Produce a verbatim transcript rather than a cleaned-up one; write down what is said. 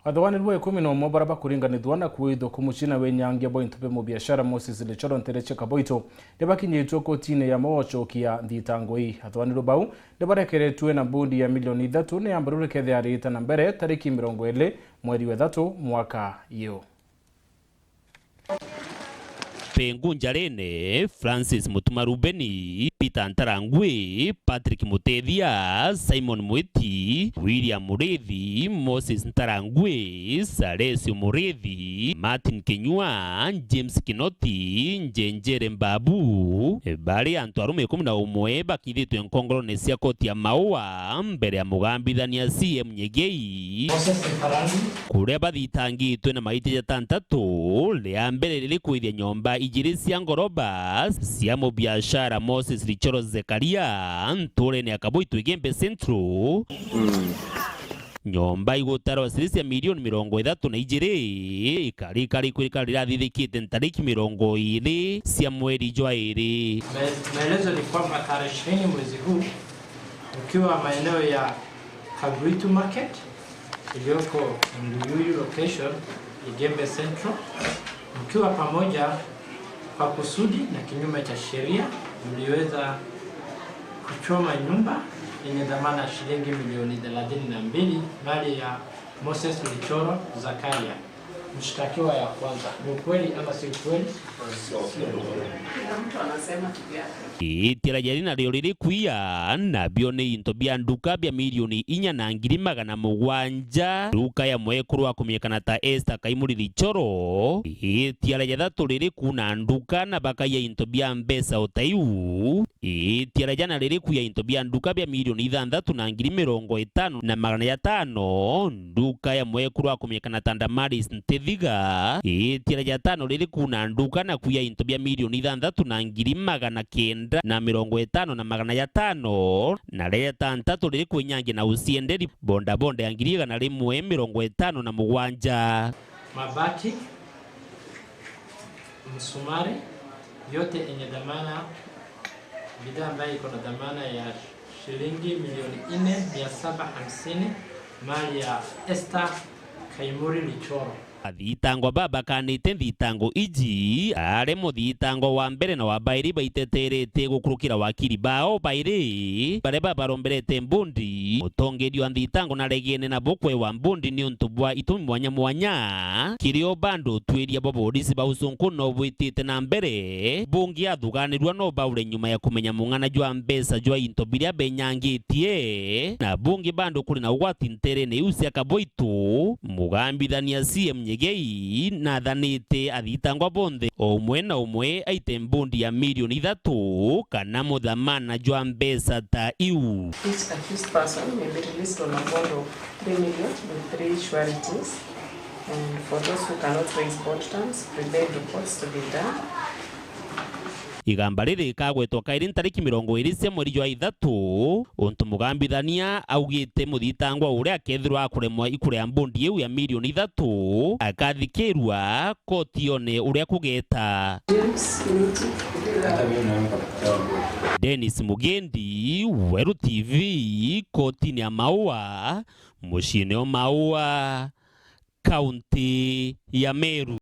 Athuganirwe ikumi na umwe baria bakuringanithua na kuithwa kumucina winyangia bwa into bia mubiashara Moses Lichoro ntere cia Kaboito ni bakinyitwe kotine ya Maua gucokia nthitango ii. Athuganirwe bau ni barekeretue na mbundi ya milioni ithatu ni yambarure kethia riita na mbere tariki mirongo iri mweri wa ithatu mwaka uyu. Pengu njarene, Francis Mutuma Rubeni, Peter Ntarangwi, Patrick Mutethia, Simon Mwiti, William Murithi, Moses Ntarangwi, Salesio Murithi, Martin Kinyua, James Kinoti, Njenjere Mbabu, bari antu arume ikumi na umwe bakithitwe nkongorone cia koti ya Maua mbere ya mugambithania C M Nyegei. Moses Ntarangwi. Kuria bathitangitwe na maiti jatantatu, ria mbere riri kwithia nyomba ijiri cia ngoroba cia mubiashara Moses Richoro Zekaria, nturene ya Kaboito Igembe Central. Nyomba igutarwa ciiri cia milioni mirongo ithatu na ijiri, ikari, ikari kwirika rirathithikite ntariki mirongo iri cia mweri jwa iri. Me-, maelezo ni kwamba tarehe ishirini mwezi huu, ukiwa maeneo ya Kaguitu Market iliyoko Nguyuyu location, Igembe Central, mkiwa pamoja kwa kusudi na kinyume cha sheria, mliweza kuchoma nyumba yenye dhamana ya shilingi milioni thelathini na mbili, mali ya Moses Lichoro Zakaria. Mshtakiwa ya kwanza. Ni ukweli ama si ukweli? Kila mtu anasema kivyake. Itia ria jari nario riri kwia, nabio ni into bia nduka bia milioni inya na ngiri magana mugwanja, nduka ya mwekuru wa kumenyekana ta Esther Kaimuri Richoro. Itia ria jathatu riri kuuna nduka na bakaiya into bia mbeca o ta iu. Itia ria jana riri kwia into bia nduka bia milioni ithanthatu na ngiri mirongo itano na magana jatano, nduka ya mwekuru wa kumenyekana ta Damaris Ntithiga. Itia ria jatano riri kuuna nduka na kwia into bia milioni ithanthatu na ngiri magana kenda na mirongo itano na magana jatano, na ria jatantatu riri kwinyangia na ucienderi bondabonda ya ngiri igana rimwe mirongo itano na mugwanja. Mabati, msumari, yote yenye dhamana, bidhaa ambayo iko na dhamana ya shilingi milioni nne mia saba hamsini, mali ya Esther Kaimuri Lichoro. Athitangwa baba bakanite nthitango iji, ari muthitangwa wa mbere na wa bairi baiteterete gukurukira wakiri bao bairi, baria babaromberete mbundi. Mutongeri wa nthitango naregene nabo kwewa mbundi niuntu bwa itumi mwanya mwanya. Kiri o bado utwiria bwa borisi ba usunku no bwitite na mbere, bungi athuganirua no baure nyuma ya kumenya mung'ana jwa mbeca jwa into biria benyangitie, na bungi bado kuri na ugwati nterene iu cia Kaboito. Mugambithania C M Nyegei nathanite athitangwa bonthe o umwe na umwe aite mbundi ya milioni ithatu kana muthamana jwa mbeca ta iu. Each accused person may be released on a bond of three million with three sureties. And for those who cannot raise bond terms, prepaid reports to be done. Igamba riri rikagwetwa kairi ntariki mirongo iri cia mweri jwa ithatu, untu mugambithania augite muthitangwa uria akethirwa akuremwa ikuria mbundi iu ya milioni ithatu, akathikirua kotione uria kugeta. James Kinoti. Dennis Mugendi, Weru T V, kotini ya Maua, muciini o Maua, kaunti ya Meru.